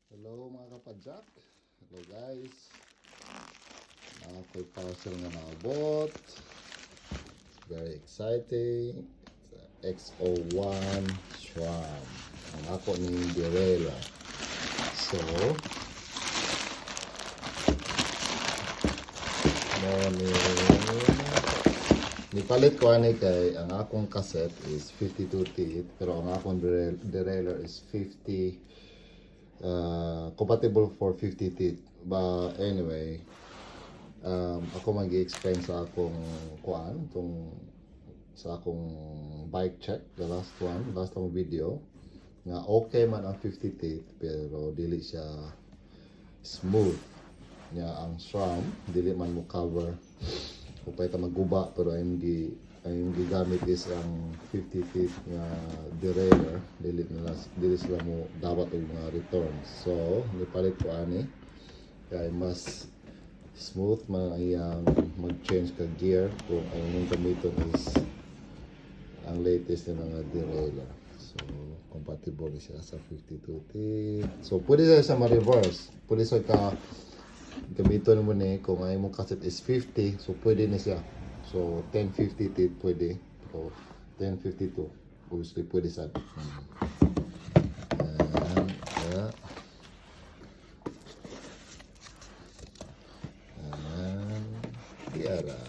Hello, mga kapadjak. Hello, guys. Naa ko'y parcel nga naabot. It's very exciting. It's a X01 SRAM. Ang ako ni derailleur. So, mao ni nipalit ko ani kay ang akong cassette is 52 teeth, pero ang akong derailleur is 50, compatible for 50 teeth. But anyway, ako mag-explain sa akong kuan tong sa akong bike check, the last one, last akong video, nga okay man ang 50 teeth pero dili siya smooth nya. Ang SRAM dili man mo cover upay ta maguba, pero ang gigamit is ang 50 teeth nga derailleur, dili na dili sila mo dawat og mga returns. So nipalit ko ani kay mas smooth man ang iyang mag-change ka gear kung ang imong gamiton is ang latest na mga derailleur. So, compatible siya sa 52 teeth. So, pwede siya sa ma-reverse. Pwede siya ka gamiton mo ni kung ang imong cassette is 50, so pwede na siya. So, 1050 teeth pwede. Pero 1052, obviously pwede sa. And, yeah. And, diara.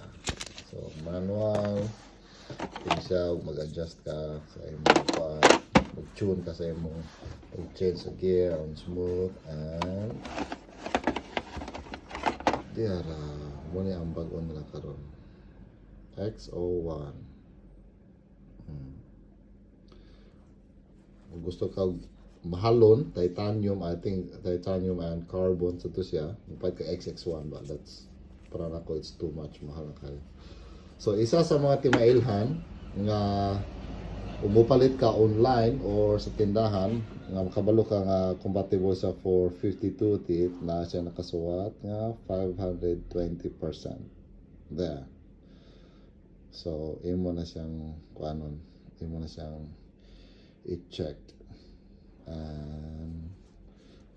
So, manual. Pwede siya mag-adjust ka sa imong pa, mag-tune ka sa imong mag-change sa gear on smooth, and diara mao ni ang bag-o nila karon, X01. Kung gusto ka mahalon, titanium, I think titanium and carbon sa to siya. Mupalit ka XX1 ba, that's para nako it's too much, mahal na kayo. So isa sa mga timailhan nga umupalit ka online or sa tindahan nga makabalo ka nga compatible sa for 52 teeth na siya nakasuwat nga 520% there. So imo na siyang kuanon, imo na siyang i-check. And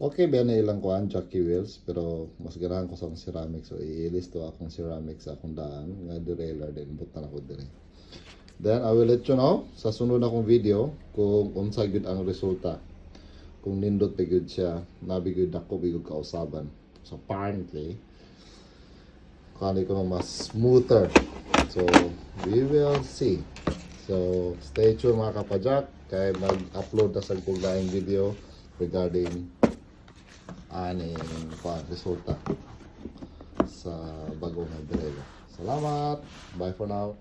okay ba na ilang kuan jockey wheels, pero mas ganahan ko sa akong ceramic, so iilis to akong ceramic sa akong daan nga derailleur din butan ako dire. Then I will let you know sa sunod na akong video kung unsa gyud ang resulta, kung nindot pa gyud siya, nabi gyud dako gyud kausaban. So apparently kani ko mas smoother, so we will see. So stay tuned, mga kapadjak, kay mag-upload na sa kong laing video regarding aning kuan resulta sa bagong derailleur. Salamat. Bye for now.